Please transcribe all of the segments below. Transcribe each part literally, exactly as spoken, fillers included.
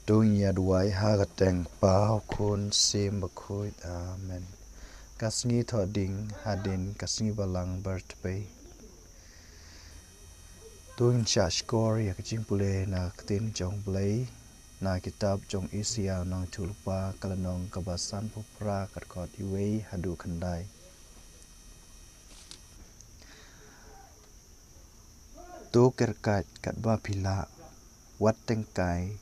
To ngin ïa duwai ha ka kyrteng Kpa, Khun, Mynsiem Bakhuid. Amen. Ka sngi Thohdieng hadien ka sngi Balang Bar Tpei. To ngin shah shkor ïa ka jingpule na ka ktien jong U Blei na kitab jong Isaïah Nongïathuhlypa, ka lynnong kaba sanphew phra, ka dkhot uwei haduh khyndai. To kerkait katba phi lah, wat tyngkai,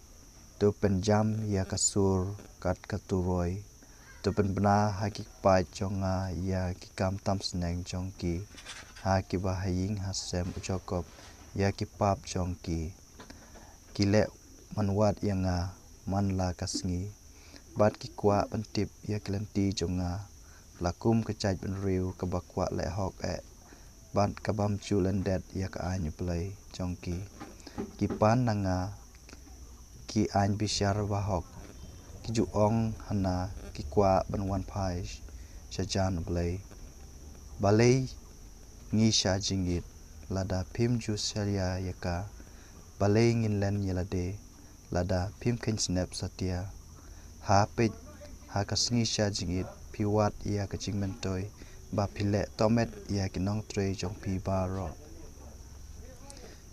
to pynjam ïa ka sur kat ka turoi, to pynbna ha ki kpaid jong nga ïa ki kam tam sneng jong ki, ha kiba ha ïing ha sem u Jakob, ïa ki pap jong ki. Ki leh manwad ïa nga man la ka sngi, bad ki kwah ban tip ïa ki lynti jong nga. La kum ka jaitbynriew kaba kwah leh hok eh, bad kabym ju lyndet ïa ka aiñ U Blei jong ki. Ki pan na nga, ki aiñ bishar bahok, ki ju ong ha nga, ki kwah ban wan phai sha jan U Blei. Balei ngi shah jingit, lada phim ju salia ïa ka? Balei ngin len ïa lade, lada phim kheiñ snep satia? Ha peit, ha ka sngi shah jingit phi wad ïa ka jingmyntoi, ba phi leh tohmet ïa ki nongtrei jong phi baroh.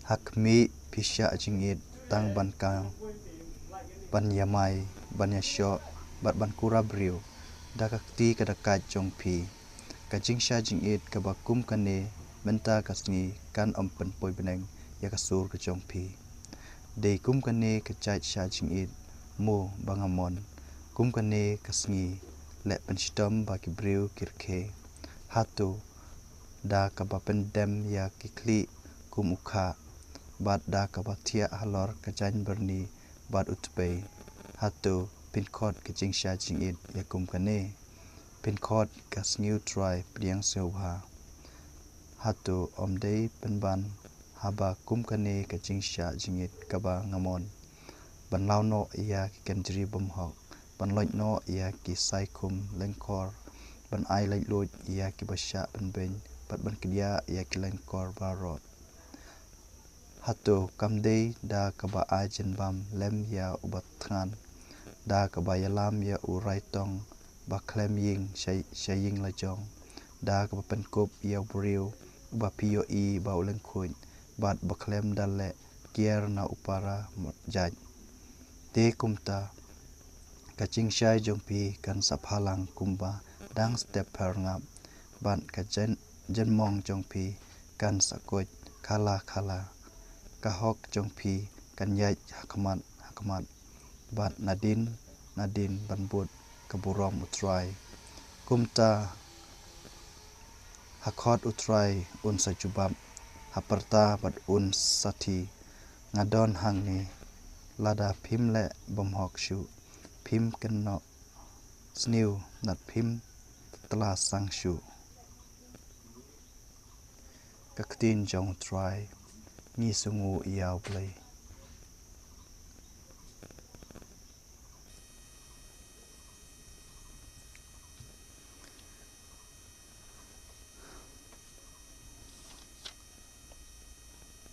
Ha khmih phi shah jingit tang ban ka, ban ïamai, ban ïashoh, bad ban kura briew da ka kti ka dakaid jong phi. Ka jingshah jingit kaba kum kane mynta ka sngi kan ym pynpoi bneng ïa ka sur ka jong phi. Dei kum kane ka jait shah jingit mo ba nga mon, kum kane ka sngi leh pynshitom ba ki briew ki rkhie. Hato da kaba pyndem ïa ki khlieh kum u khah, bad da kaba thiah halor ka jaiñbyrni bad u tpei? Hato phin khot ka jingshah jingit ïa kum kane? Phin khot ka sngi U Trai pdiang sngewbha? Hato ym dei pynban haba kum kane ka jingshah jingit kaba nga mon, ban law noh ïa ki kynjri bymhok, ban loit noh ïa ki saikhum lyngkor, ban ai laitluid ïa kiba shah pynbeiñ, bad ban kdiah ïa ki lyngkor baroh? Hato kam dei da kaba ai jynbam lem ïa uba thngan, da kaba ïalam ïa u raitong ba khlem ïing sha, sha ïing la jong, da kaba pynkup ïa u briew uba phi ïohi ba u lyngkhuid, bad ba khlem da leh kiar na u para jait? Te kumta ka jingshai jong phi kan sa phalang kumba dang step pher ngap, bad ka jyn, jynmong jong phi kan sa koit khala khala. Ka hok jong phi kan ïaid ha khmat ha khmat, bad nadien nadien ban bud ka burom U Trai. Kumta ha khot U Trai un sa jubab, ha pyrta bad un sa thied. Nga don hangne, lada phim leh bymhok shuh, phim kynnoh sniew, bad phim tla sang shuh. Ka ktien jong U Trai. Ngi sngew ïa U Blei.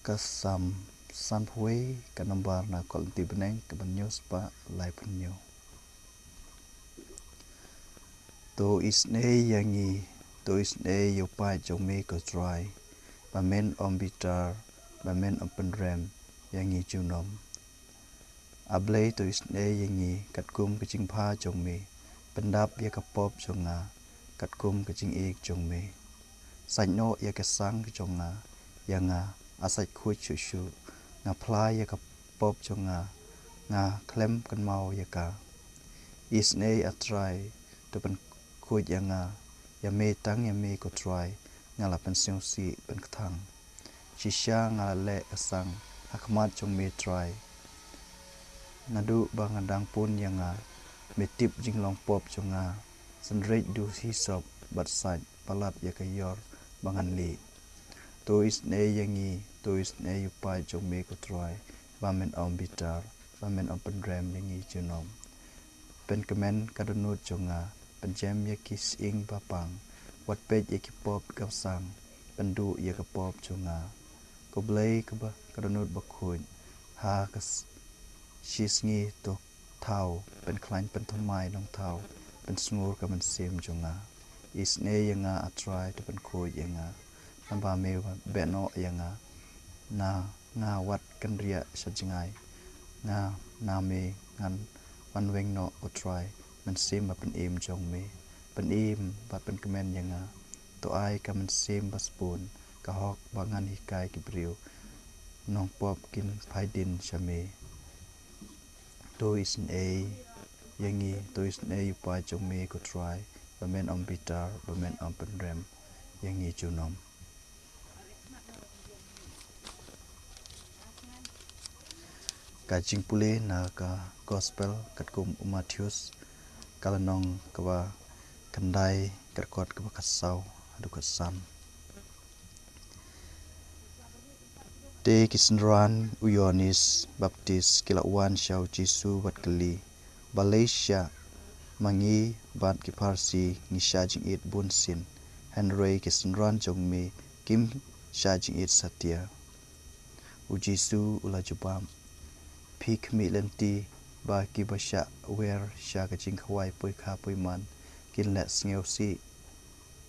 Ka Salm sanphew wei, ka nombar na ka lynti bneng kaba hynñiew spah laiphew hynñiew. To isynei ïa ngi, to isynei ïa u paid jong me ko Trai, ba men ym bitar, ba men ym pynrem ïa ngi junom. A Blei, to isynei ïa ngi katkum ka jingbha jong me, pyndap ïa ka pop jong nga katkum ka jingïeit jong me. Sait noh ïa ka sang jong nga ïa nga, a sait khuid shuh shuh, nga phla ïa ka pop jong nga, nga khlem kynmaw ïa ka. Isynei A Trai, to pynkhuid ïa nga, ïa me, tang ïa me ko Trai nga la pynsngewsih pynkthang. Shisha nga la leh ka sang ha khmat jong me Trai. Naduh ba nga dang pun ïa nga, me tip jinglong pop jong nga. Synreit da u hisop bad sait palat ïa ka ïor ba ngan lieh. To isynei ïa ngi, to isynei ïa u paid jong me ko Trai, ba men ym bitar, ba men ym pynrem ïa ngi junom. Pynkmen ka dohnud jong nga, pynjem ïa ki sying ba pang, wat peit ïa ki pop ka sang, pynduh ïa ka pop jong nga. Ko Blei kaba ka dohnud bakhuid, ha ka s-, shisngi to thaw, pynkhlaiñ pynthymmai nongthaw, pynsngur ka mynsiem jong nga. Isynei ïa nga, A Trai, to pynkhuid ïa nga. Naba me beh noh ïa nga. Na nga wat kynriah sha jngai. Nga na me ngan wan weng noh, ko Trai, mynsiem ba pynim jong me. Pynim bad pynkmen ïa nga. To ai ka mynsiem ba sbun, ka hok ba ngan hikai ki briew nongpop kin phai dien sha me. To isynei ïa ngi, to isynei ïa u paid jong me, ko Trai, ba men ym bitar, ba men ym pynrem ïa ngi junom. Ka jingpule na ka Gospel katkum u Mathaios, ka lynnong kaba khyndai, ka dkhot kaba khatsaw haduh khatsan. Te ki synran u Ïoannis Baptis ki la wan sha u Jisu bad kylli, Balei sha ma ngi bad ki Pharisi ngi shah jingit bun sien, hynrei ki synran jong me kim shah jingit satia? U Jisu u la jubab, Phi khmih lynti ba kiba shah wer sha ka jingkhawai poikha poiman kin leh sngewsih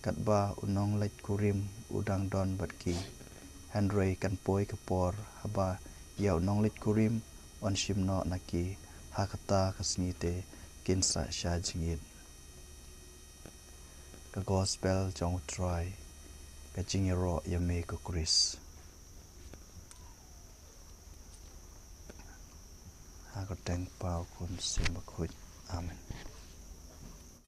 katba u nongleit kurim u dang don bad ki. Hynrei kan poi ka por haba ïa u nongleit kurim yn shim noh na ki, ha kata ka sngi te kin sa shah jingit. Ka Gospel jong u Trai. Ka jingïaroh ïa me, ko Khrist. Ha ka kyrteng u Kpa, u Khun, u Mynsiem Bakhuid. Amen.